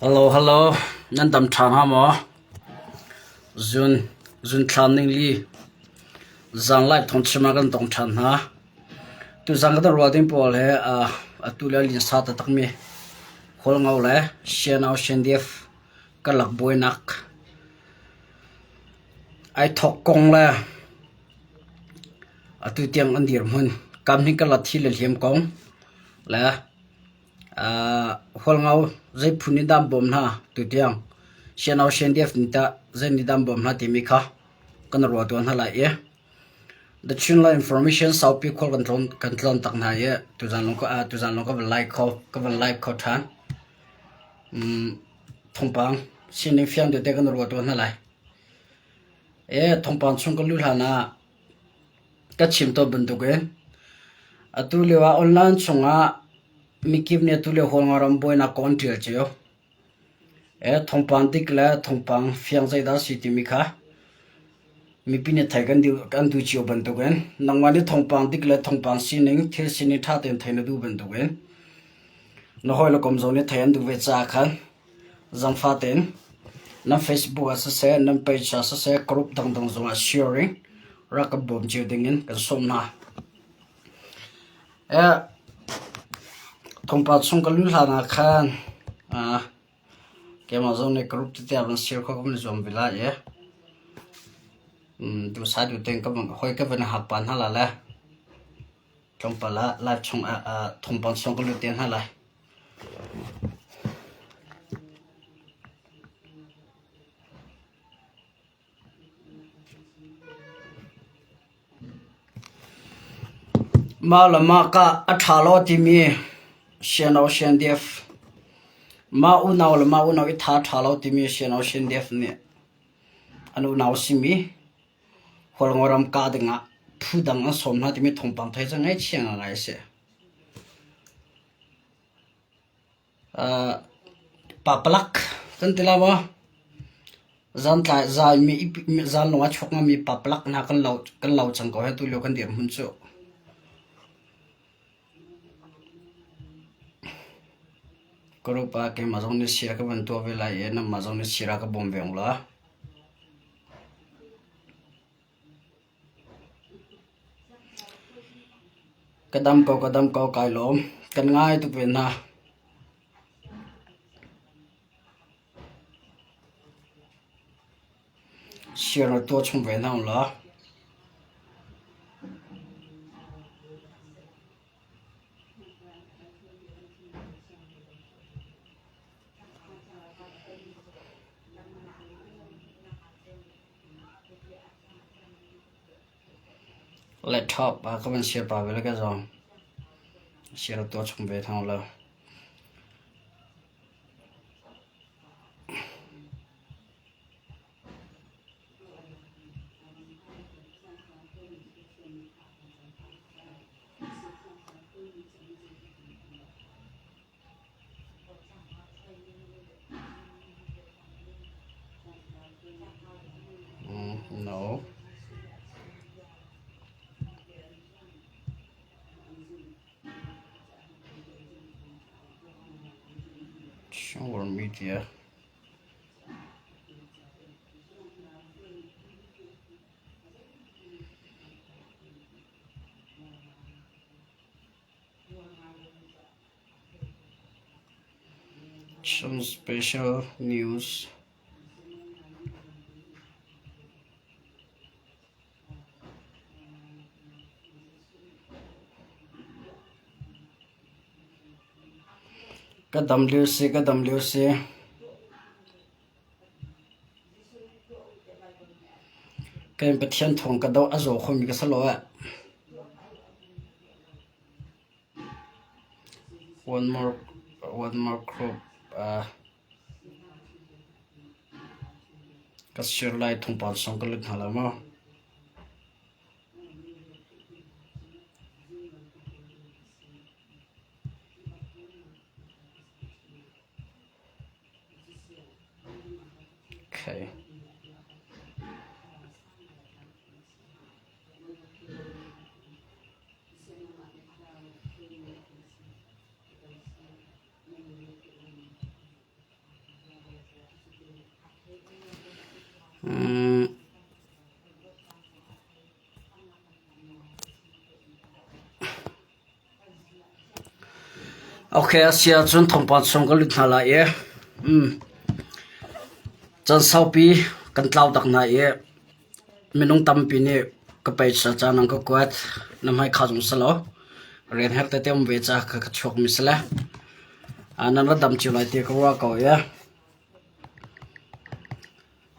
Hello, hello. Nan dam ṭha hnga maw? Zun, zunthlam ningli zanglai thawngchim ah kan tong ṭhan hna. Tuzan kan ruah ding pawl he atu le linsa taktakmi Hualngo le Sianau Siandiaf karlak buainak ai thawk kong le atu tiang an dirhmun kamhnih karlak thi le hliam kong le Hualngo zei phun in dah an bawm hna tutiang Sianau CNDF nih tah zei nih dah an bawm hna timi kha kan ruah tuah hna lai i The Chinland Information saupi khual kan tlawn kan tlawn tak hna i tuzan lawng tuzan lawng ka van live kho ka van live kho ṭhan. Thawngpang sining fiang deuh te kan ruah tuah hna lai. E thawngpang chung kan luh hlan ah Ka chim tawn bantukin atu lio ah online chungah mikip nih atu lio Hualngoram buainak kong an ṭial cio. Thawngpang dik le thawngpang fiang zeidah a si timi kha mipi nih theih kan duh, kan duh cio bantukin nangmah nih thawngpang dik le thawngpang sining, thil sining ṭha tein theih na duh bantukin na hawile kom zong nih theih an duh ve caah khan Zangfah tein nan Facebook ah siseh, nan page ah siseh, group dangdang zongah sharing rak kan bawm cio dingin kan sawm hna. Eh, thawngpang chung ka luh hlan ah khan ah keimah zong nih group tete ah van share kho ka van i zuam ve lai i um, duhsah duh tein ka van hoi ka van hak pa hna la le tlawmpal ah live chung ah ah thawngpang chung ka lut te hna lai. Mah le mah kah a ṭha lo timi siano siandiaf mah unau le mah unau i tha a ṭha lo timi siano siandiaf nih an unau simi Hualngoram kah dingah phu dang an sawm hna timi thawngpang thei cu ngaihchia ngaingai a si. Papalak kan ti lai maw? Zantlai zaimi zanlung a chuak ngami papalak hna kan lo kan lo cang ko hei tulio kan dirhmun cu. Ka rupa keimah zong nih sira ka van tuah ve lai i nangmah zong nih sira ka bawm ve ung la. Ka dam ko, ka dam ko, kai lawm. Kan ngai tuk ve hna. Share na tuah chung ve hna la. Laptop ah ka van share pah ve le ka zawng. Share tuah chung ve thang lo. No. Shower media. Some special news. Ka dam lio si, ka dam lio si. Kan Pathian thawng ka doh a zaw khomi ka si lo eh. One more, one more group. Uh, ka share lai thawngpang song ka lut hna la maw? Okay. Ok, a si ahcun thawngpang chung ka lut hna lai i caan saupi kan tlau tak hna i minung tampi nih ka peisa caan an ka kuat. Na hmai kha zong si lo. Rian herh tete um ve caah ka chuakmi si le nan ra dam cio lai ti ka ruah ko i.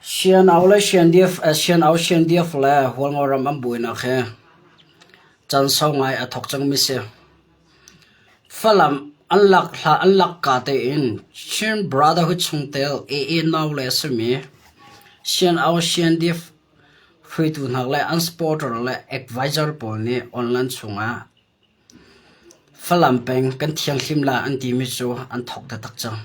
Sianau le Siandiaf le Hualngo ram an buainak hi caan sau ngai a thawk cangmi si. Falam an lak hla an lak ka tein Chin Brotherhood chungtel AA nau le a simi Sianau Siandiaf hruaitu hna le an supporter le advisor pawl nih online chungah Falam peng kan thianghlim la an timi cu an thawk taktak cang.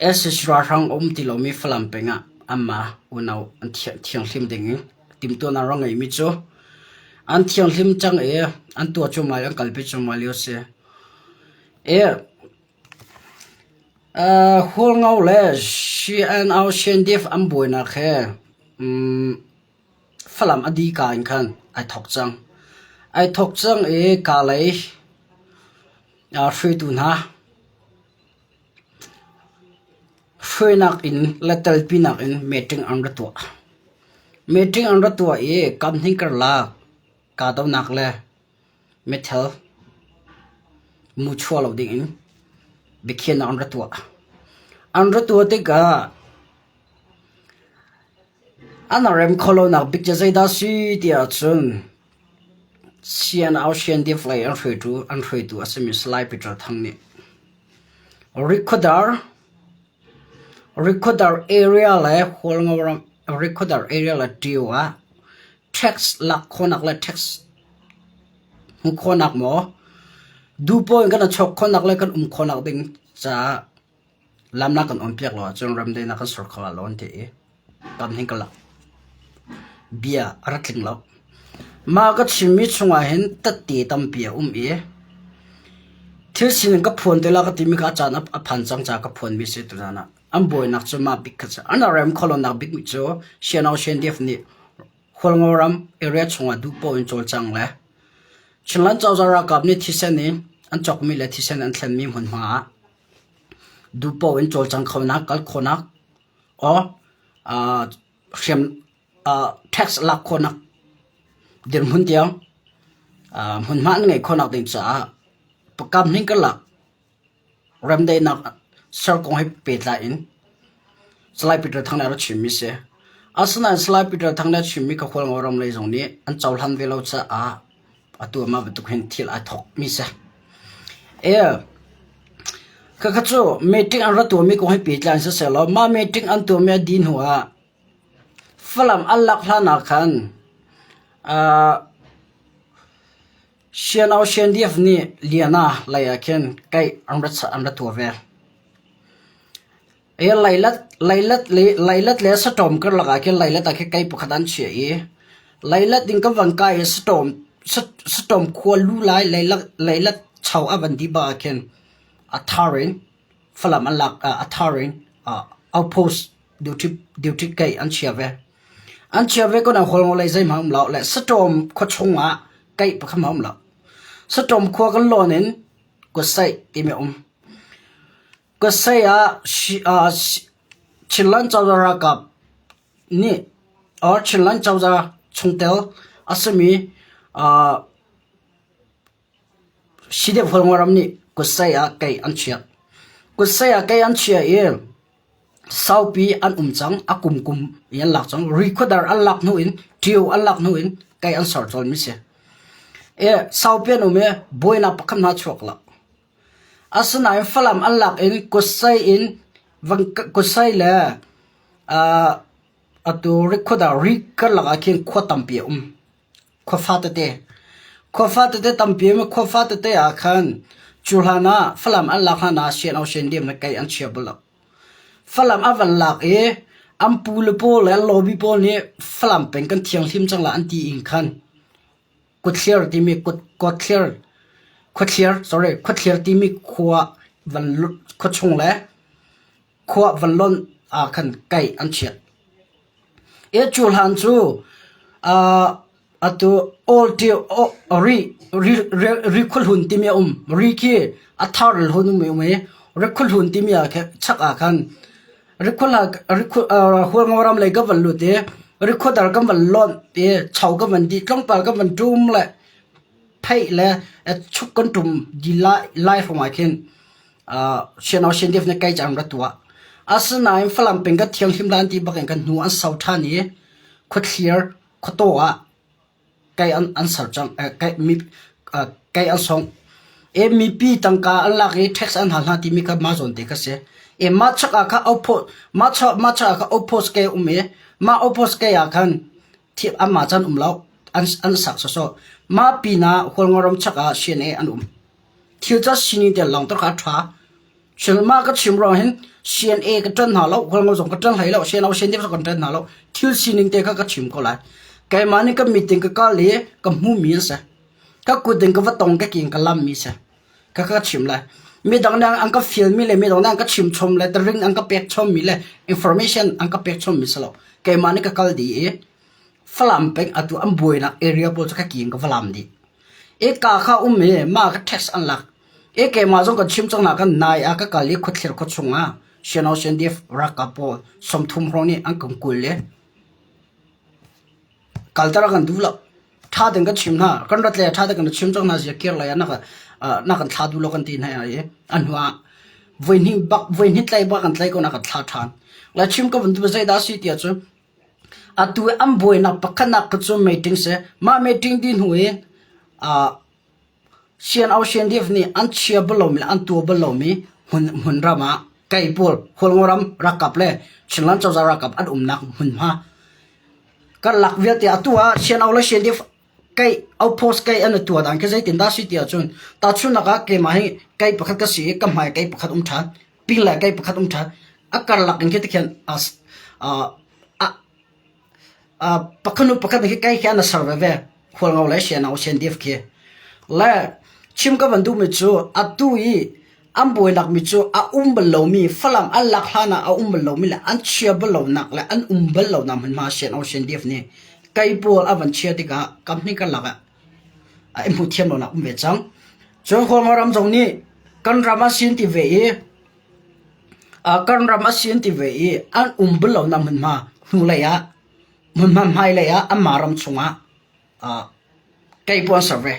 Sac ralhrang a um ti lomi Falam peng ah anmah unau an thianghlim ding in timhtuahnak rak ngeimi cu an thianghlim cang i an tuah cuahmah i an kalpi cuahmah lio a si. I Hualngo le CNO CNDF an buainak hi Falam a dih ka in khan ai thawk cang. Ai thawk cang i Kalay hruaitu hna hruainak in le telpinak in meeting an ra tuah. Meeting an ra tuah i kamhnih karlak kahdohnak le meithal muchuah lo dingin biakhiahnak an ra tuah. An ra tuah tikah An rem khawh lonak bik cu zeidah a si tiah cun CNO CNDF lei an hruaitu an hruaitu a simi Salai Peter Thang nih Rikhuadar Rikhuadar area le Hualngo ram Rikhuadar area le Ṭio ah tax lak khawhnak le tax hmuh khawhnak maw duhpoh in kan i chawk khawhnak le kan um khawhnak ding caah Lam na kan on piak lo ahcun remdaihnak kan ser kho lai lo an ti i tam hin ka lak. Bia a ra tling lo. Mah ka chimmi chungah hin tette tampi a um i thil sining ka phuan te la ka timi kha a caan a phan cang caah ka phuanmi si tuzaan ah. An buainak cu mah bik kha si. An rem khawhlonak bik mi cu Siano CNDF nih Hualngo ram area chungah duh paoh in cawlcang le Chinland cozah ralkap nih thisen in an cawkmi le thisen an thlenmi hmunhma ah Duhpoh in cawlcang khonak, kal khawhnak, or hriam tax lak khawhnak dirhmun tiang hmunhma an ngeih khawhnak ding caah pakam hning karlak remdaihnak ser kong he pehtlai in Salai Peter Thang nih a rak chimmi si. Asinain Salai Peter Thang nih a chimmi kha Hualngo ram lei zong nih an cohlan ve lo caah atu mah bantuk hin thil ai thawkmi si. Khakha cu meeting an ra tuahmi kong hi pehtlai in siseh law mah meeting an tuahmi a dih hnu ah Falam an lak hlan ah khan CNO CNDF nih Liana lei ah khin kaih an ra an ra tuah ve. Leilet le saṭawm karlak ah khin leilet ah khin kei pakhat an chiah i leilet in kan van kai i saṭawm khua lu lai leilet cho a van dih bak ah khin a thar in Falam an lak a thar in outpost duty kei an chia ve. An chia ve ko nain Hualngo lei zeihmanh um lo le saṭawm khua chung ah kei pakhat hmanh um lo. Saṭawm khua kan lawn in kutsaih timi a um. Khuasei ah Chinland cozah ralkap nih or Chinland cozah chungtel a simi Sidep Hualngoram nih khuasei ah kei an chiah. Khuasei ah kei an chiah i saupi an um cang, a kumkum in an lak cang. Rikhuadar an lak hnu in, ṭio an lak hnu in kei an ser colmi si. Saupi an um i buainak pakhat hna chuak lo. Asinain Falam an lak in Kusai in Kusai le atu Rikhuadar ri karlak ah khin khua tampi a um. Khua fa tete. Khua fa tete tampi a um i khua fa tete ah khan cu hlan ah Falam an lak hlan ah CNO CNDM le kei an chia bal lo. Falam a van lak i an pu le pawl le an lobby pawl nih Falam peng kan thianghlim cang la an ti in khan Kutthliar timi kutthliar khuathliar sorry khuathliar timi khua van khuachung le khua van lonh. ah khan kai an chiah. E cu hlan cu atu ri ri khuahlun timi a um. Ri khi a thar hlun um um i ri khuahlun timi ah chak ah khan Hualngo ram lei ka van lut i rikhuadar kan van lonh i cho kan van dih tlawmpal kan van ṭum le pheih le chuk kan ṭum dih lai hrawng ah khin Sianau Siandif nih kai cang ra tuah. Asinain Falam peng ka thianghlim lan ti bak in kan hnu an so ṭhan i khuathlir khuataw ah Kai an ser cang. Kai an songh. E mipi tangka an lak i tax an hal hna timi kha mah zawn te kha si. E mah chak ah kha outpost mah chak mah chak ah kha outpost ke um i mah outpost ke ah khan thi anmah caan um lo an an sak sawsawh. Mah pinah Hualngoram chak ah CNA an um. Thil ca sining te lawng te kha a ṭha. Mah ka chim ruang hin CNA ka ṭan hna lo, Hualngo zong ka ṭan hlei lo, CNO CNDF zong kan ṭan hna lo. Thil sining te kha ka chim ko lai. Keimah nih ka mit in ka kal i ka hmuhmi an si. Ka kut in ka va tong ka ke in ka lammi si. Ka ka chim lai. Midang nih an ka fialmi le midang nih an ka chim chom le ring an ka pek chommi le information an ka pek chommi si lo. Keimah nih ka kal dih i Falam peng atu an buainak area pawl cu ka ke in ka va lam dih. Eka kha um i mah ka tax an lak. E keimah zong kan chim cang na kan nai ah ka kal i khuathlir khua chung ah Siano CNDF ralkap pawl 30 hrawng nih an kan kul i kalter kan duh lo. Ṭha tein kan chim hna. Kan rat le ṭha tein kan chim cang hna zia kir lei ah na kan na kan thla duh lo kan ti hna i a hnu ah voihnih bak voihnih tlai bak kan tlai ko na kan thla ṭhan. La chim ka vun tu zeidah si tiah cu Atu i an buainak pakhatnak kha cu meeting si. Mah meeting dih hnu i CNO CNDF nih an chia bal lomi le an tuah bal lomi hmun hmunram ah kei pawl Hualngo ram ralkap le Chinland cozah ralkap an umnak hmunhma karlak vialte atu ah CNO le CNDF kei outpost kei an i tuah dan khi zeitindah si ti ahcun tahchunhnak ah keimah hi kei pakhat ka si i ka hmai kei pakhat um ṭhan ping le kei pakhat um ṭhan a karlak in khi tikhin pakhat hnu pakhat khi kei khi an ser veve Hualngo le CNO CNDF khi le chim ka van duhmi cu atu i an buainak mi cu a um bal lomi Falam an lak hlan ah a um bal lomi le an chia bal lonak le an um bal lonak hmunhma CNO CNDF nih kei pawl a van chia tikah kam hnih karlak ah a i hmuh thiam lonak um ve cang. Cun Hualngo ram zong nih kan ram a sin ti ve i kan ram a sin ti ve i an um bal lonak hmunhma hnulei ah hmunhma hmailei ah anmah ram chungah kei pu an ser ve.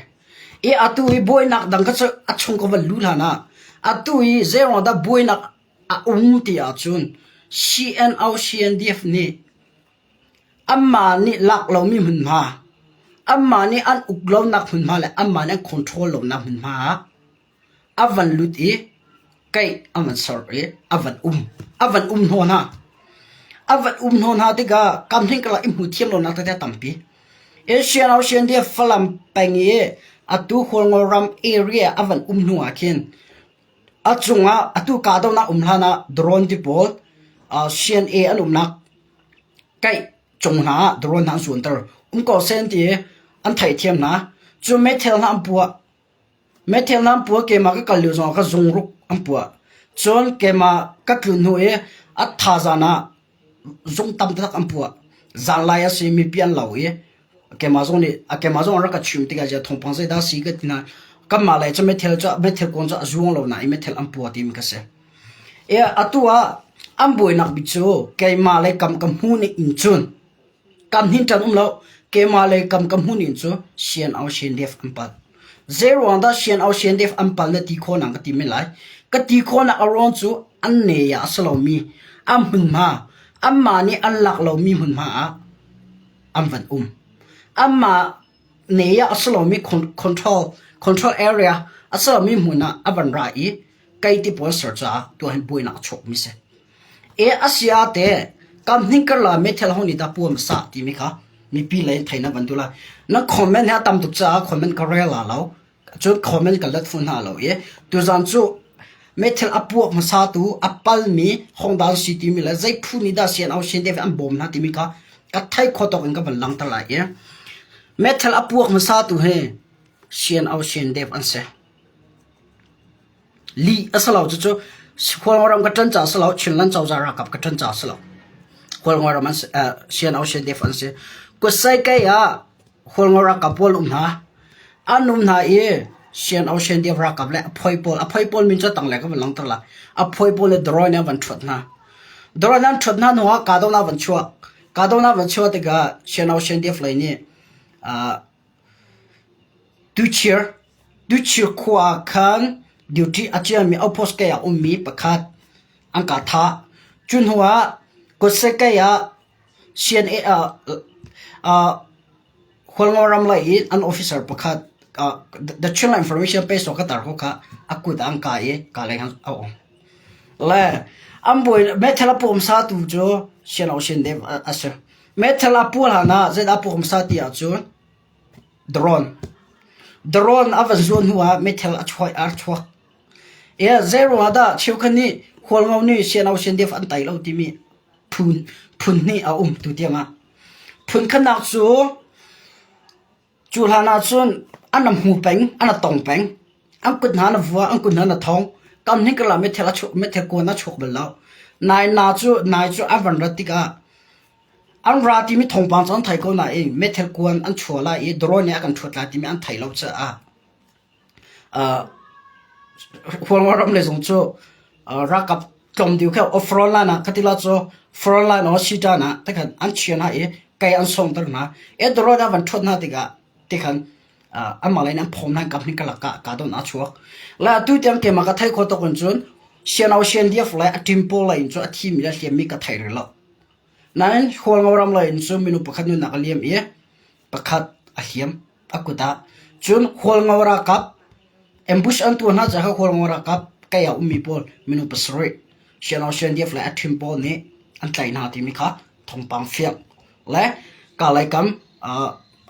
I atu i buainak dang kha cu a chung ka van luh hlan ah atu i zeiruang dah buainak a um ti ahcun CNO CNDF nih anmah nih lak lomi hmunhma, anmah nih an uk lonak hmunhma le anmah nih an control lonak hmunhma ah a van lut i keih a van ser i a van um. A van um hnawh hna. A van um hnawh hna tikah kam hnih karlak i hmu thiam lonak tete a tampi. Asian Ocean Dia Falam peng i atu Hualngo ram area a van um hnu ah khin a cungah atu kahdohnak um hlan ah drone ti pawl CNA an umnak kaih cung hna ah drone hna an zuanter. Um ko sen ti an theihthiam hna. Cu meithal hna an puah. Meithal hna an puah keimah ka kal lio zongah ka zungruk an puah. Cun keimah ka tlun hnu i a thazan ah zung tam taktak an puah. Zanlai a si mipi an lau i keimah zong nih keimah zong an rak ka chim tikah ziah thawngpang zeidah a si ka ti hna. Kanmah lei cu meithal cu meithal kuang cu a zuang lo nain meithal an puah timi ka si. I atu ah an buainak bik cu keimah le kam ka hmu ning in cun Kam hin ṭan um lo. Keimah le kam ka hmun in cu CNO CNDF an pal. Zeiruang dah CNO CNDF an pal na ti khawh nang ka ti men lai. Ka ti khawhnak a ruang cu an ne ah a si lomi an hmunhma anmah nih an lak lomi hmunhma ah an van um. Anmah ne ah a si lomi control control area a si lomi hmun ah a van ra i kei ti pawl ser caah tuah hin buainak a chuakmi si. E a si ah teh kam hning karla meithal ho nih dah puam a sah timi kha mipi lei in theih na van duh lai. Na comment hi a tam tuk caah comment ka rel la lo. Cun comment ka let fun hna lo i tuzan cu meithal a puak hmasa tu a palmi Hongdan si timi le zei phu nih dah CNO CNDF an bawm hna timi kha ka thei kho tawk in ka van langhter lai i meithal a puak hmasa tu hi CNO CNDF an si. Lih a si lo cucu. Khualngo ram ka ṭan caah si lo, Chinland cozah ralkap ka ṭan caah si lo. Khualngo ram an si, CNO CNDF an si. Kutsai ah Khualngo ralkap pawl um hna. An um hna i CNO CNDF ralkap le a phoi pawl, a phoi pawl min cu tanglei ka van langhter lai. A phoi pawl le drone an van ṭhuat hna. Drone an ṭhuat hna hnuah kahdohnak van chuak. Kahdohnak van chuah tikah CNO CNDF lei nih Tuchir, Tuchir khua ah khan duty a ṭialmi outpost kei ah ummi pakhat an ka thah. Cu hnu ah Kutsekei ah CNA ah Hualngo ram lei in an officer pakhat The Chinland Information page ka tar ko kha a kut ah an kah i ka leng a um. Le an bawi meithal a pawm satu cu CNO CNDF a si. Meithal a puah hlan ah zeidah a puak hmasa ti ahcun drone. Drone a van zuan hnu ah meithal a chuah a chuak. E zeiruang ah dah cheukhat nih Hualngo nih CNO CNDF an tai lo timi phun phun hnih a um tu tiang ah. Phun khatnak cu Cu hlan ahcun an a hmu peng, an a tong peng. An kut hna an a vua, an kut hna an a thong. Kam hnih karlak meithal a chuak, meithal kuan a chuak bal lo. Nai na cu nai cu an van rat tikah an ra timi thawngpang cu an thei ko nain meithal kuan an chuah lai i drone nih a kan ṭhuat lai timi an thei lo caah Hualngo ram le zong cu ralkap tlawm deuh kha front line ah khatila cu front line or sitan ah tikhan an chia hna i kei an songter hna. Drone an van ṭhuat hna tikah tikhan anmah lei in an phawm hna kam hin ka ka don a chuak. Le atu tiang keimah ka theih khawh tuk in cun CNO CNDF le a team pawl lei in cun a thimi le hliammi ka thei rih lo. Nain Hualngo ram lei in cun minung pakhat nunnak a liam i pakhat a hliam a kut ah. Cun Hualngo ralkap ambush an tuah hna caah Hualngo ralkap kei ah ummi pawl minung pasarih CNO CNDF le a team pawl nih an tlaih hna timi kha thawngpang fiang le Kalay kam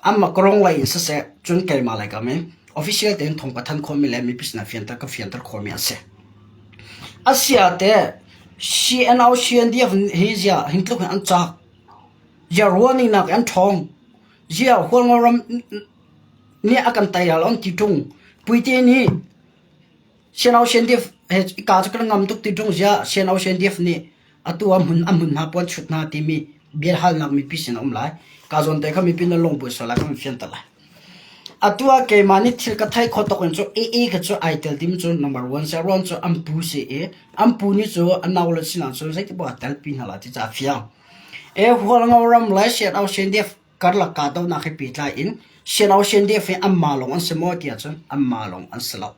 anmah Karong lei in siseh cun keimah lei kam in official tein thawng ka thanh khawhmi le mipi sinah fianter ka fianter khawhmi a si. Asia te CNO CNDF hi zia hin tluk hin an cak. Zia ruahning nak an ṭhawng. Zia Hualngo ram nih a kan tei al on ti ṭung. Puite nih CNO CNDF he ka cu kan ngam tuk ti ṭung zia CNO CNDF nih atu a hmun a hmun hna puan chut hna timi biahalnak mipi sin a um lai. Ka zawn te kha mipi na lung buai sual lai kan fianter lai. Atu ah keimah nih thil ka thei kho tok in cu AA ka cu ai tel tim cu number one si ruang cu an pu si i an pu nih cu a nau le sinah cun zeiti poah tel pi hna la ti ca fiang. E Hualngo ram le CNO CNDF karlak kahdohnak he pehtlai in CNO CNDF hi anmah lawng an si maw tiah cun anmah lawng an si lo.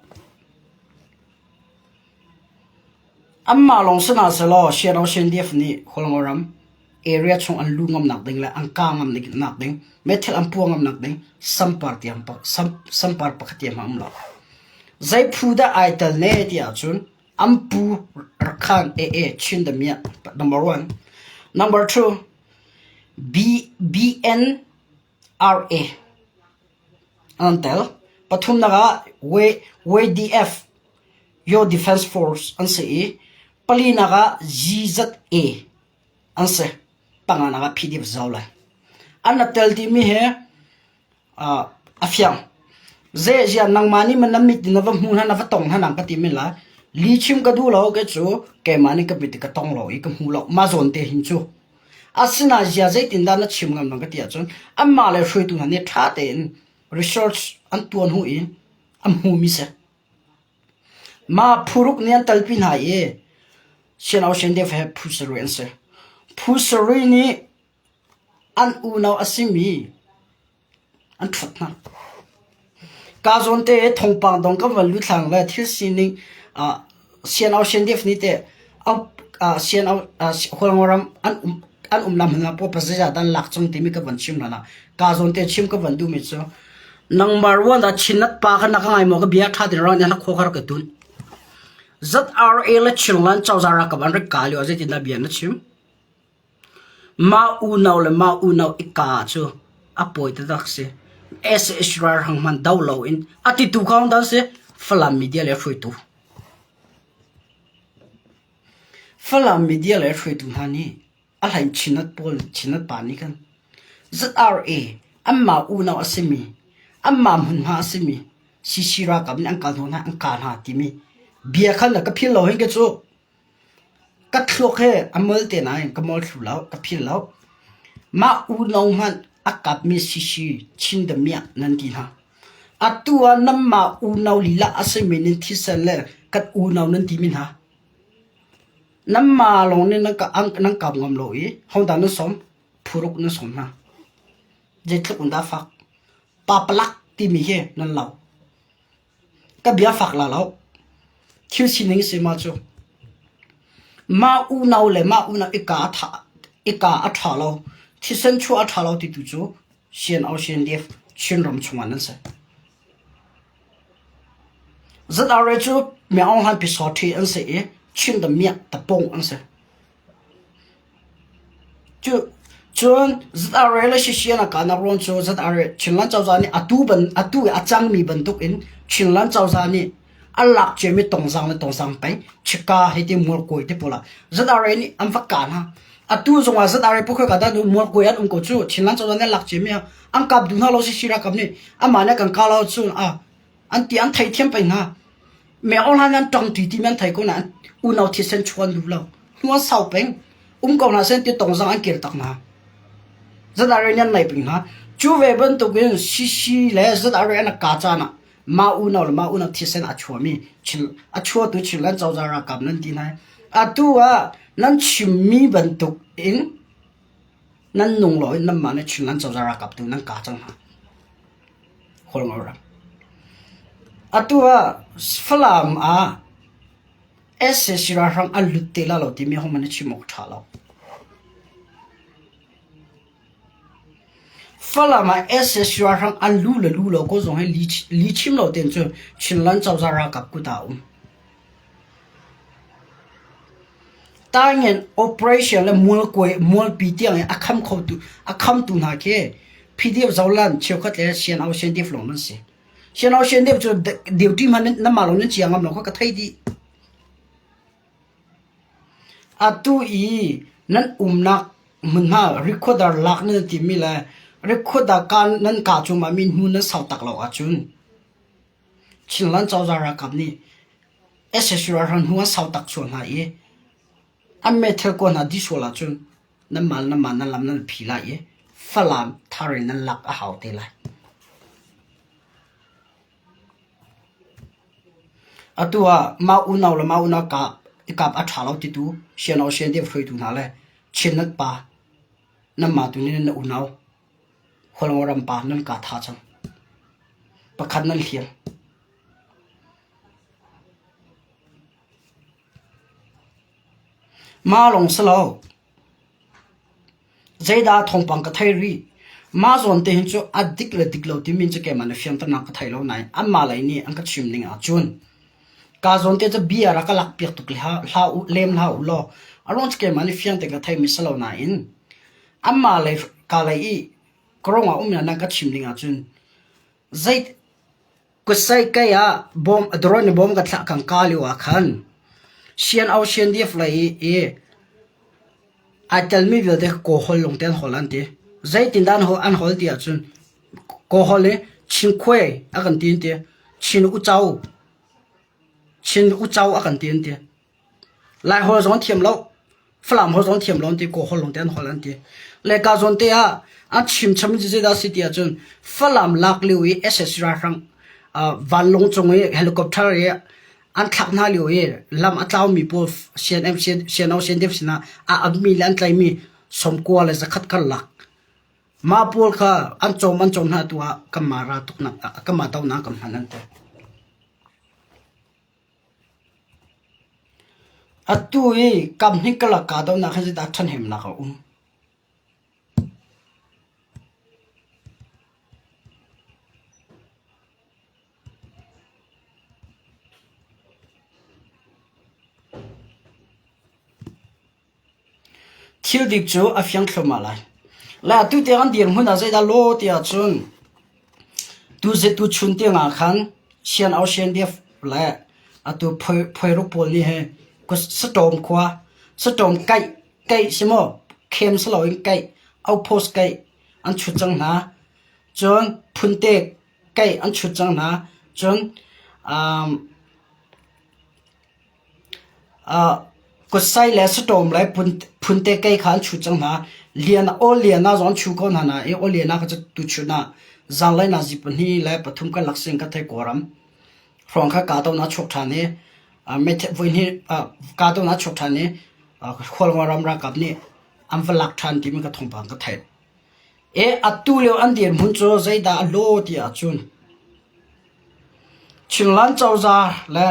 Anmah lawng si hna sehlaw CNO CNDF nih Hualngo ram area chung an luh ngamnak ding le an kah ngamnak ding, meithal an puah ngamnak ding sampar tiang sampar pakhat tiang hmanh a um lo. Zei phu dah ai tel ne tiah cun An pu Rakhan AA Chin Damiah number one. Number two B BNRA an tel. Pathumnak ah YDF Yo Defense Force an si i palinak ah GZA an si. Panganak ah PDF Zaulan. An tel timi hi A fiang. Zeizia nangmah nih maw na mit in na va hmu hna, na va tong hna nang ka ti men lai. Li chim ka duh lo kei cu keimah nih ka mit ka tong lo i ka hmu lo. Mah zawn te hin cu. Asinain zia zeitindah na chim ngam nang ka ti ahcun anmah le hruaitu hna nih ṭha tein research an tuan hnu in an hmumi si. Mah phuruk nih an talpi hna i Sian Ocean Dev he phu sarih an si. Phu sarih nih An unau a simi an ṭhuat hna. Ka zawn te thawngpang dong kan van luthlang le thil sining CNO CNDF nih teh CNO Hualngo ram an um an um lam hna pawl zeizah dah an lak cang timi ka van chim hna. Ka zawn te chim ka van duhmi cu nangmah ruang dah Chinnet pa kha na ka ngai maw ka bia ṭha tein ra na khua kha rak ka tun. ZRA le Chinland cozah ralkap an rak ka lio ah zeitindah bia na chim? Mah unau le mah unau i kaa cu a pawi taktak si. SH ralhrang hmanh do loin a titu kha hong dan si Falam media le hruaitu. Falam media le hruaitu hna nih a hlain Chinat pawl Chinat pa nih khan ZRA anmah unau a simi anmah hmunhma a simi CC ralkap nih an kal hna an kah hna timi bia khan ka phil lo hin ka cu. Ka thluak he a mol te nain ka mol thlu lo, ka phil lo. Mah unau hmanh a kapmi sisi Chin damiah nan ti hna. Atu ah nanmah unau lila a simi nan thisen le kan unau nan timi hna. Nanmah lawng nih nan nan kap ngam lo i hodah nan sawm? Phuruk nan sawm hna. Zeitluk in dah fak? Papalak timi hi nan lo. Ka bia fak la lo. Thil sining si ma cu. Mah unau le mah unau i ka a tha i ka a ṭha lo. Thisen chuah a ṭha lo ti tu cu CNO CNDF Chinram chungah nan si. ZRA cu Myaung Hlan Pyisawṭhi an si i Chin the Miak tapung an si. Cu cun ZRA le Shishian a kahnak ruang cu ZRA Chinland cozah nih atu ban atu i a cangmi bantuk in Chinland cozah nih a lak ciami tongzang le tongzang peng chika hei ti mualkawi te pawl ah ZRA nih an va kah hna. Atu zongah ZRA pukhui ka dah mualkawi an um ko cu Chinland cozah nih a lak ciami an kap duh hna lo si ralkap nih amah nih kan kah lo cun a an ti an theithiam peng hna. Me online an ṭang ti timi an thei ko nain unau thisen chuan duh lo. Hnu an sau peng. Um ko hna sen ti tongzang an kir tak hna. ZRA nih an nei peng hna. Cu ve bantukin CC le ZRA an ka caan ah mah unau le mah unau thisen a chuami a chuatu Chinland cozah ralkap nan ti hna. Atu ah nan chimmi bantuk in nan nung lo in nanmah nih Chinland cozah ralkap tu nan ka cang hna. Kawlngo ram. Atu ah Falam ah sac ralhrang an lut te la lo timi hong man chim awk ṭha lo. Falam ah sac ralhrang an lu le lu lo ko zong hi li chim lo ten cu Chinland cozah ralkap kut ah a um. Taingen operation le mualkuai mualpi tiang in a kham khotu a khamtu hna khi PDF Zoland cheukhat le CNO CNDF lawng nan si. CNO CNDF cu duty hmanh nan mah lawng nan chia ngam lo kha ka thei dih. Atu i nan umnak hmunhma recorder lak nan timi le recorder ka nan ka cungah mi hnu nan sau tak lo ahcun Chinland cozah ralkap nih sac ralhrang hnu an sau tak sual hna i an meithal kuan hna dih sual ahcun nanmah le nanmah nan lam nan phi lai i Falam thar in nan lak a hau te lai. Atu ah mah unau le mah unau kap i kap a ṭha lo titu CNO CNDF hruaitu hna le Chinnet pa nanmah tu nih na unau Hualngo ram pa nan ka tha cang. Pakhat nan hliam. Mah lawng si lo. Zeidah thawngpang ka thei rih. Mah zawn te hin cu a dik le dik lo timi cu keimah nih fianternak ka thei lo nain anmah lei nih an ka chim ning ahcun ka zawn te cu bia rak ka lak piak tuk hlah u lem hlah u law a ruang cu keimah nih fiang tein ka theimi si lo nain anmah lei ka lei i ka ruangah um nan ka chim ning ahcun zei Kutsai kei ah bawm drone in bawm ka thlah kang ka lio ah khan CNO CNDF lei i ai telmi vialte kha Kawlhawl lawng te an hawl an ti. Zeitindah an hawl an hawl ti ahcun Kawlhawl i Chinkhuai a kan ti an ti. Chin uco Chin uco a kan ti an ti. Laiholh zong an thiam lo. Falam holh zong an thiam lo an ti. Kaw holh lawngte an holh an ti. Le ka zawn te ah an chimcham in zeidah si ti ahcun Falam lak lio i sac ralhrang vanlawng cung i helicopter i an thlak hna lio i lam a tlaumi pawl CNM CNO CNDF sinah a ammi le an tlaimi 90 le 100 karlak mah pawl kha an cawm an cawm hna tu ah kanmah raltuknak kanmah dohnak kan hman an ti. Atu i kamhnih karlak kahdohnak hi zeidah ṭhahnemnak a um? Thil dik cu a fiang thluahmah lai. Le atu tiang an dirhmun ah zeidah law ti ahcun tuchun tiang ah khan CNO CNDF le atu phuairuk pawl nih hi Satawm khua Satawm kaih kaih si maw khem si loin kaih outpost kaih an chut cang hna. Cun Phunte kaih an chut cang hna. Cun um, Kutsai le saṭawm le phunte kei kha an chu cang hna. Lian aw lian ah zong an chu ko hna nain aw lian ah kha cu tuchun ah zanlei nazi pahnih le pathum kan lak sin ka thei Kawlram hrawng kha kahdohnak a chuak ṭhan i voihnih kahdohnak a chuak ṭhan i Khualngo ram ralkap nih an va lak ṭhan timi ka thawngpang ka theih. E atu lio an dirhmun cu zeidah a law ti ahcun Chinland cozah le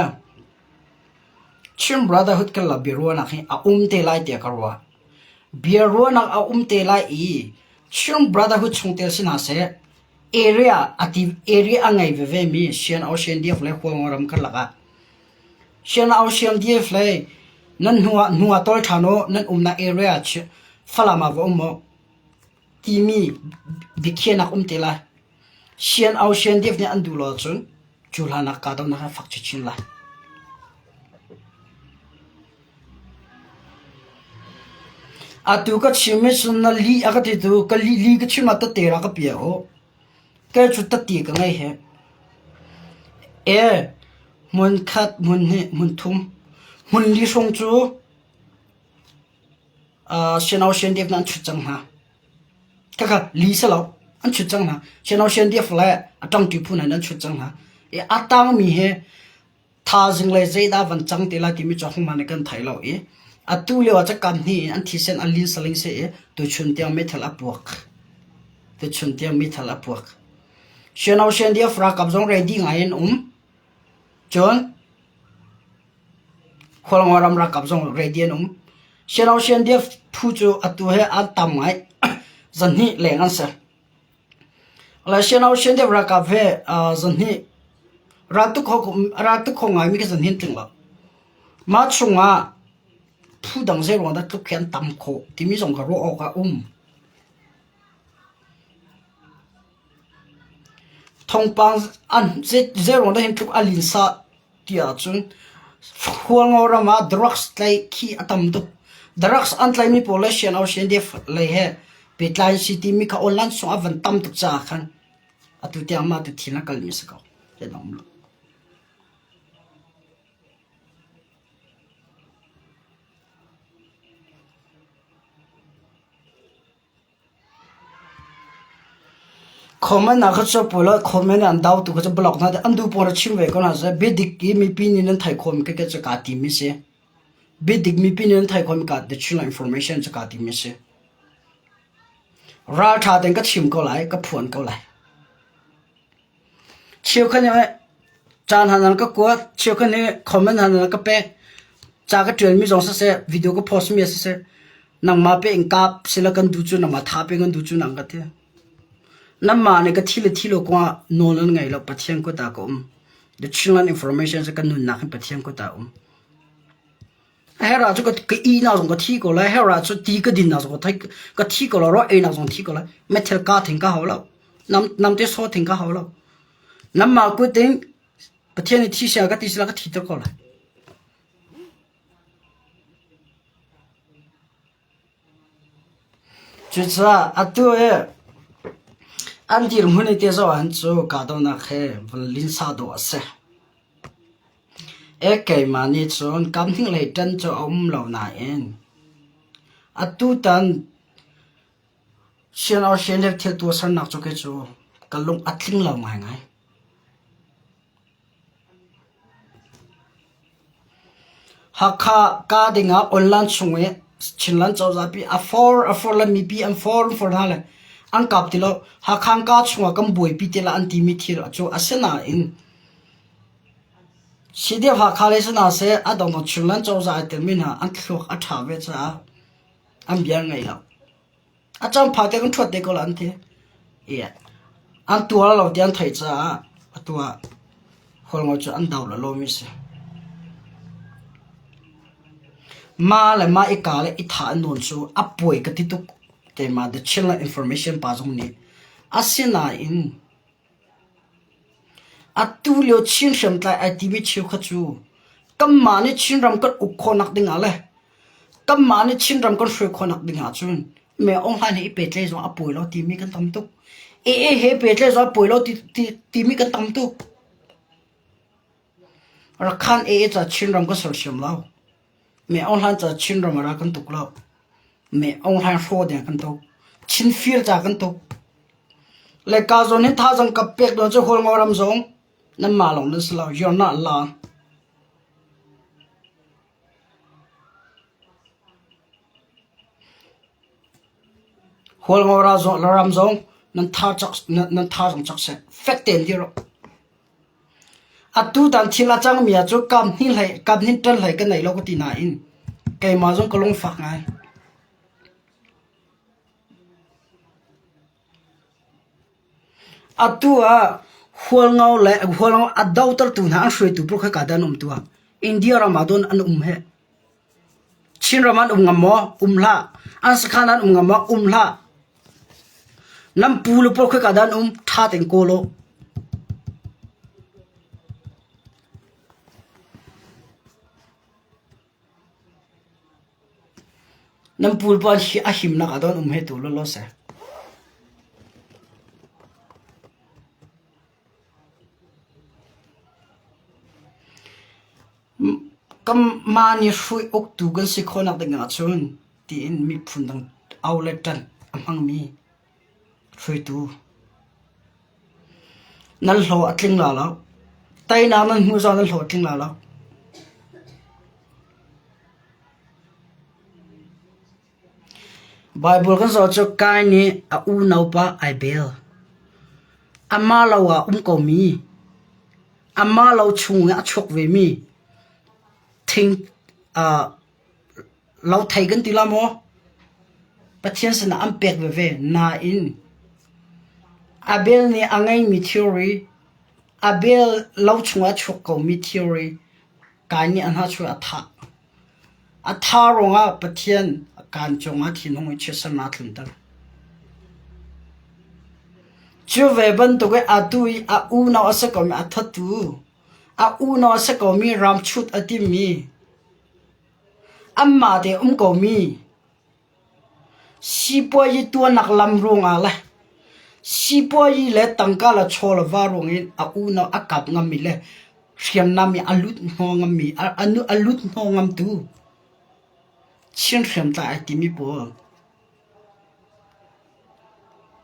Chin Brotherhood kan la biaruahnak hi a um te lai tiah ka ruah. Biaruahnak a um te lai i Chin Brotherhood chungtel si hna seh, area a ti area a ngei veve mi Sian Ocean DF le Hualngo ram karlak ah Sian Ocean DF le nan hnu ah hnu ah tol ṭhan u, nan umnak area Falam ah va um u timi biakhiahnak um te lai. Sian Ocean DF nih an duh lo ahcun cu hlan ah kahdohnak a fak chinchin lai. Atu ka chim i cun na lih a ka titu ka lih li ka chim ah tete ra ka pia u. Kei cu tati ka ngei he. E hmun khat, hmun hnih, hmun thum, hmun li hrawng cu uh, Sian Ocean Dave nan chut cang hna. Khakha li si lo, an chut cang hna. Sian Ocean Dave le a ṭangṭi phu hna nan chut cang hna. E a tangmi he Thaizing le zeidah van cang te lai timi cu ahohmanh nih kan thei lo i atu lio ah cakam hnih in an thisen a lin saling si i tuchun tiang meithal a puak. Tuchun tiang meithal a puak. Shanau Shandia ralkap zong ready ngai in um. Cun Khualngo ram ralkap zong ready an um. Shanau Shandia phu cu atu he an tam ngai. Zanhnih leng an si. Sian deuh ralkap he zahnih raltuk kho ngaimi khi zahnih an tling lo. Mah chungah phu dang zeiruang dah tluk khi an tam khawh timi zong kha ruah awk a um. Thawngpang zeiruang dah hin tluk a linsa ti ahcun Hualngo ram ah drugs tlaih khi a tam tuk. Drugs an tlaihmi pawl le sian CNDF lei he pehtlai an si timi kha online sung a van tam tuk caah khan atu tiang mah tu thil a kalmi a si ko. Zeidang um lo. Comment ah kha cu pawl ah comment ah an dau tu kha cu block hna an duh pawl a chim ve ko hna seh biadik i mipi nih nan theih khawhmi kha cu kaa tim mi si. Biadik mipi nih nan theih khawhmi ka the true information cu kaa tim mi si. Ralṭha tein ka chim ko lai, ka phuan ko lai. Cheukhat nih caan hna nan ka kuat, cheukhat nih comment hna nan ka pek. Ca ka ṭialmi zong siseh, video ka post mi siseh, nangmah pe in kap sila kan duh cu, nangmah tha pe kan duh cu nang ka ti. Nanmah nih ka thi le thi lo kongah nawl nan ngei lo, Pathian kut ah ka um. The Chinland information cu kan nunnak hi Pathian kut ah um. A herh ahcun ka ihnak zong ka thi ko lai, a herh ahcun ti ka dinnak zong ka thi ko lai, rawl einak zong thi ko lai. Meithal kaa thing ka hau lo. Namte saw thing ka hau lo. Nanmah kut in Pathian nih thi sia ka ti sila ka thi ter ko lai. Cucaah atu hi an dirhmun i te zoh ahhin cu kahdohnak he vun linsa dawh a si. E keimah nih cun kamhning lei ṭan cu a um lo nain atutan Sian Australia thil tuahsernak cu kei cu ka lung a tling lo ngaingai. Hakha kaa dingah online chung i Chinland cozah pi a for a for le mipi an for an for hna le an kap ti lo. Hakha kaa chungah kan buaipi te la an timi thil cu a si nain CDF Hakha lei si hna seh a dongdong Chinland cozah ai telmi hna an thluak a ṭha ve caah an bia an ngaih lo. A cangpha te kan ṭhuat te ko la an ti. An tuar lo ti an theih caah atu ah Hualngo cu an do lo lomi si. Mah le mah i ka le i thah nawn cu a puai ka ti tuk. Keimah The Chinland Information pa zong nih. Asinain Atu lio Chin hriamtlai ai timi cheukhat cu kanmah nih Chinram kan uk khawhnak ding ah le kanmah nih Chinram kan hruai khawhnak ding ahcun me online he i pehtlaih zong a pawi lo timi kan tam tuk. AA he pehtlaih zong a pawi lo timi kan tam tuk. Rakhan AA ca Chinram kan sersiam lo. Me Aung Hlaing ca Chinram ah ral kan tuk lo. Me Aung Hlaing hraw ding kan tuk. Chin fir ca kan tuk. Le ka zawn hin thazaang ka pek dawn cu Hualngo ram zong nanmah lawng nan si lo. You're not alone. Hualngo ram zong nan tha cak nan tha zong cak seh. Fek tein dir uh. Atutan thil a cangmi ah cun kaphnih ṭan hlei ka nei lo ka ti nain keimah zong ka lungfak ngai. Atu ah Hualngo le Hualngo a dotertu hna an hruaitu pawl khoika dah an um tuah? India ram ah cun an um heh. Chinram ah an um ngam maw? Um hlah. An sakhan ah an um ngam maw? Um hlah. Nan pu le pawl khoika dah an um? Ṭha tein kawl u. Nan pu le pawl a himnak ah dah an um he tu lawlaw seh. Kanmah nih hrui uktu kan si khawhnak ding ahcun tiin miphun dang au le ṭanh a hmangmi hruaitu nan hlawh a tling la lo. Teinak nan hmuh zong nan hlawh a tling la lo. Baibal kan zoh cu Kain nih a unaupa ai bel. Amah lo ah um komi, amah lo chung i a chuak vemi thing uh, lo thei kan ti la maw? Pathian sinah an pek veve. Nain Abel nih a ngeimi thilri, Abel lo chungah a chuak komi thilri Kain nih a hnahchuah a thah. A tha ruangah Pathian kaan cungah thinhung i chiatsernak a tlunter. Cu ve bantuk i atu i a unau a si komi a thattu, a unau a si komi ramchut a timmi, anmah te um komi, sipuazi tuahnak lam ruangah le sipuazi le tangka le chaw le va ruangin a unau a kap ngammi le hriamnam i a lut hnawh ngammi a lut hnawh ngamtu Chin hriamtlai ai timi pawl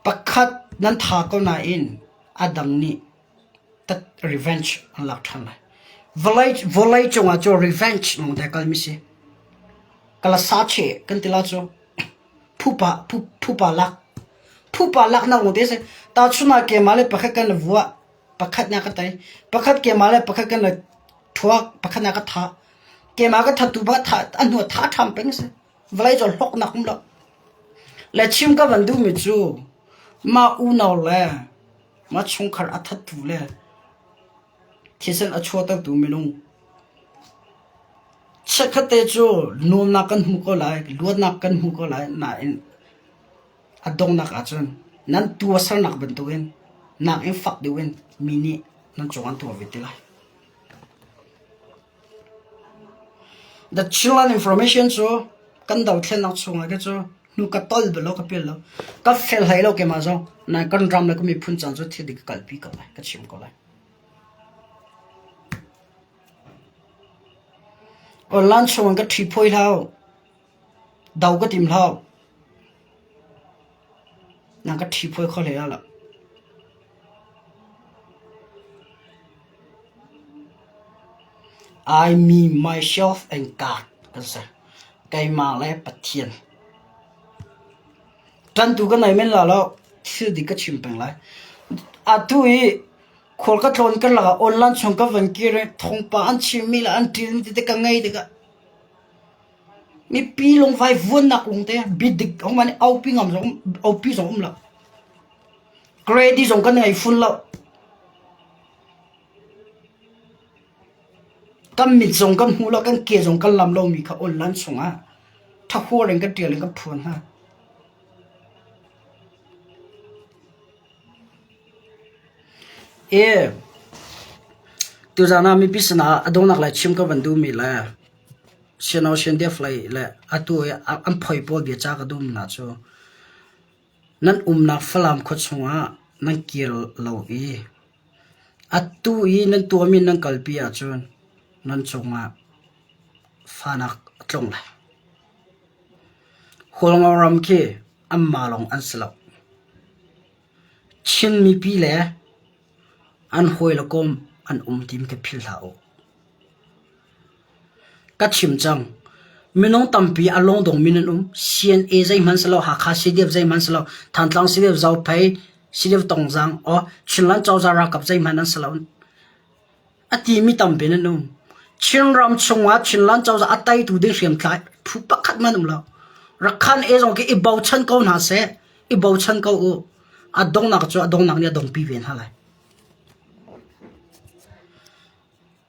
pakhat nan tha ko nain a dang nih revenge an lak ṭhan lai. Vawlei vawlei cungah cu revenge lawng te kalmi si. Kala sa che kan ti la cu phupa phupa lak phupa laknak lawng te si. Tahchun ah keimah le pakhat kan vuah pakhat nih a ka tei pakhat keimah le pakhat kan thuak pakhat nih a ka thah keimah ka thattu ba tha a hnu tha ṭham peng si. Vawlei cu hlawknak um lo. Le chim ka van duhmi cu mah unau le mah chungkhar a thattu le thisen a chuahtertu minung chiatkhatte cu nuamnak kan hmu ko lai, luatnak kan hmu ko lai nain a donghnak ahcun nan tuahsernak bantukin nakin fak deuh in mi nih nan cung an tuah ve te lai. The Chinland Information cu kan dothlennak chungah khi cu hnu ka tol bal lo ka pial lo. Ka fel hlei lo keimah zong. Nain kan ram le kan miphun caan cu thil dik ka kalpi ko lai, ka chim ko lai. Online chungin ka ṭhi phawi hlah. Do ka tim hlah. Nang ka ṭhi phawi kho hlei lo. I, me, myself and God kan si. Keimah le Pathian. Ṭantu ka nei men la lo. Thil dik ka chim peng lai. Atu i khual ka tlawn kan lakah online chung ka van kir i thawngpang an chimmi le an ṭilmi tete ka ngei tikah mipi lungvai vuannak lungte biadik hong man aupi ngam zong aupi zong um lo. Grade zong kan ngei fun lo. Kan mit zong kan hmu lo, kan ke zong kan lam lomi kha online chungah thahuar in kan ṭial in kan phuan hna. E, tuzaan ah mipi sinah a donghnak lai chim ka van duhmi le Siano Siandef lei le atu i an phoi pawl bia ca ka duhmi hna cu nan umnak Falam khua chungah nan kir lo i atu i nan tuahmi nan kalpi ahcun nan cungah fahnak a tlung. tlung lai. Hualngo ram khi anmah lawng an si lo. Chin mipi le an hawi le kom an um timi khi philh hlah u. Ka chim cang. Minung tampi a lungdongmi nan um. CNA zeihmanh si lo, Hakha CDF zeihmanh si lo, Thantlang CDF, Zophei CDF Tongzang, or Chinland cozah ralkap zeihmanh an si lo. A timi tampi nan um. Chinram chungah Chinland cozah a teitu ding hriamtlai phu pakhat hmanh um lo. Rakhan e zong khi i bochan ko hna seh, i bochan ko u. A donghnak cu a donghnak nih a dongpi ve hna lai.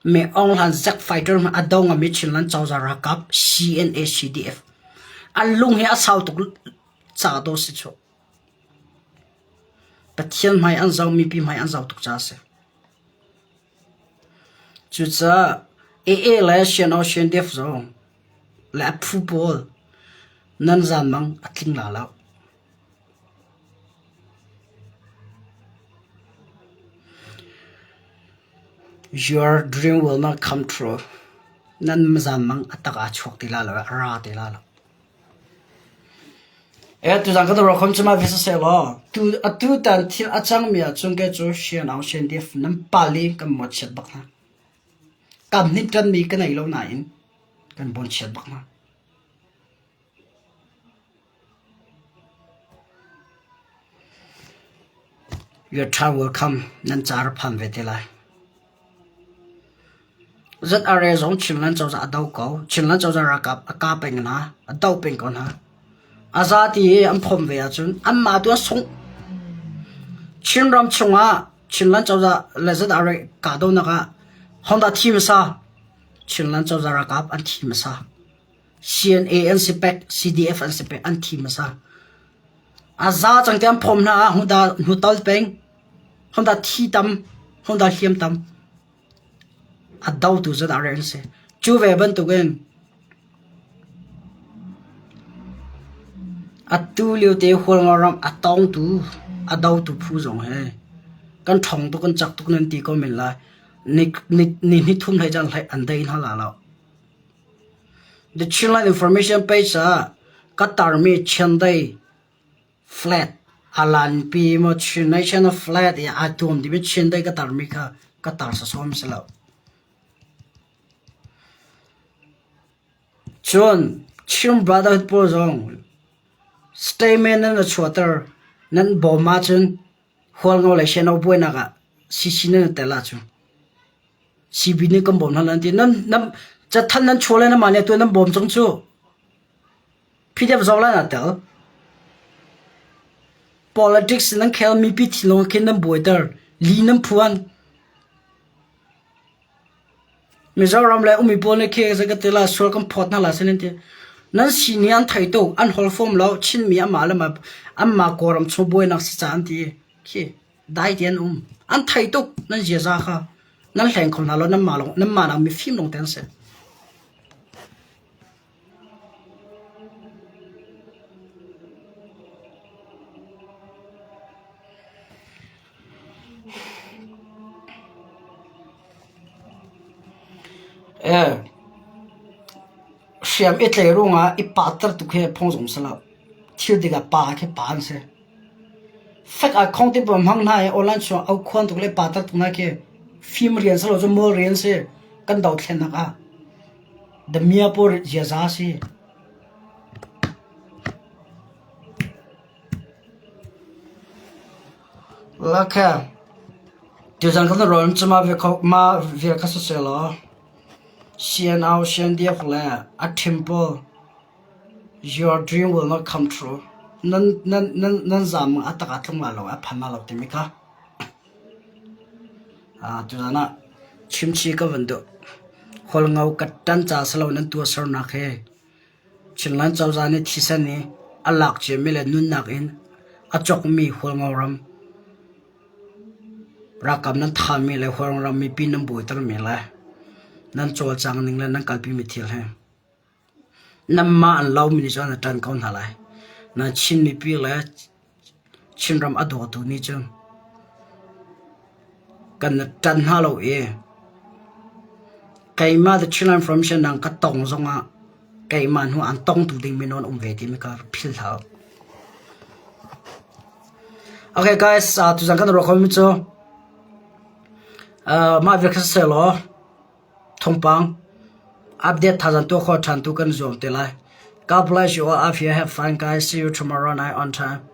Me Aung Hlan Zack fighter hmanh a do ngami Chinland cozah ralkap CNA CDF an lung hi a sau tuk ca dawh si cu. Pathian hmai an zau mipi hmai an zau tuk ca a si. Cucaah AA le CNO CNDF zong le a phu pawl nan zanmang a tling la lo. Your dream will not come true. Nan zanmang a tak aa chuak ti la lo, a ra ti la lo. Eh, tuzan ka dawr khom chuma visa se law tu atu tan thil a cang mi ahcun ke cu sian au sian dif nan pali kan mo chiat bak hna. Kam hnit tan mi ka nei lo nain kan bon chiat bak hna. Your time will come. Nan car phan ve te lai. ZRA zong Chinland cozah a do ko. Chinland cozah ralkap a ka peng hna. A do peng ko hna. A zati i an phom ve ahcun anmah tu a sungh. Chinram chungah Chinland cozah le ZRA kahdohnak ah Honda thi hmasa. Chinland cozah ralkap an thi hmasa. CNA an si pek, CDF an si pek, an thi hmasa. A za cang te an phom hna ah hnuda hnutol peng, Honda thi tam, Honda hliam tam. A dotu zat ah an si. Cu ve bantukin atu lio te Hualngo ram a tawngtu, a dotu phu zong he kan ṭhawng tuk kan cak tuk nan ti ko men lai. Ni ni ni hnih thum hlei caan hlei an dei hna la lo. The Chinland Information page ah ka tarmi Chiandeih flat a lanpi maw Chin National flat i aa tuam dimi Chiandeih ka tarmi kha ka tar sawsawm si lo. Cun Chin Brotherhood pawl zong statement nan a chuahter nan bawm ahcun Hualngo le Seno buainak ah CC nan i tel ahcun CB nih kan bawm hna nan ti. Nan nan cathanh nan chuah le nan mah nih atu nan bawm cang cu. PDF zong lai naa tel. Politics nan khel mipi thinlung khin nan buaiter. Li nan phuan. Mizoram le umi pawl nih khi zei ka ti la sual kan phawt hna la sin an ti. Nan sini an thei tuk, an hol fom lo, Chinmi amah le mah anmah Kawlram chung buainak si ca an ti. Khi dai te an um. An thei tuk nan ziaza kha. Nan hleng kho hna lo nanmah lawng nanmah nak mifim lawng te an si. Hriam i tlei ruangah i pahter tuk hi phung zong si lo. Thil dik ah pa khi pa an si. Fek ah khong ti pawl hmang hna i online chung au khuan tuk le pahter tuk hna khi fim rian si lo cu mawl rian si. Kan dothlennak ah. Damia pawl ziaza si. Lakha tuzan kan rawl cu mah mah vial kha siseh law CNO CNDF le a ṭhim pawl your dream will not come true nan nan nan nan zaam a tak ah tlung lai lo a phan lai lo timi kha tuzan ah chimchi ka van duh. Hualngo ka ṭan ca si lo nan tuahsernak hi Chinland cozah nih thisen i a lak ciami le nunnak in a cawkmi Hualngo ram ralkap nan thahmi le Hualngo ram mipi nan buaitermi le nan cawlcang ning le nan kalpimi thil hi nanmah an lomi nih cun an ṭan ko hna lai. Nan Chin mipi le Chinram a dawtu nih cun kan ṭan hna lo i keimah The Chinland Information nang ka tong zongah. Keimah hnu an tongtu ding minung an um ve timi kha philh hlah u. Okay guys, uh, tuzan kan ruah khomi cu uh, mah vial kha siseh law thawngpang update thazang tuah khawh ṭhan tu kan zuam te lai. God bless you all out here. Have fun guys. See you tomorrow night on time.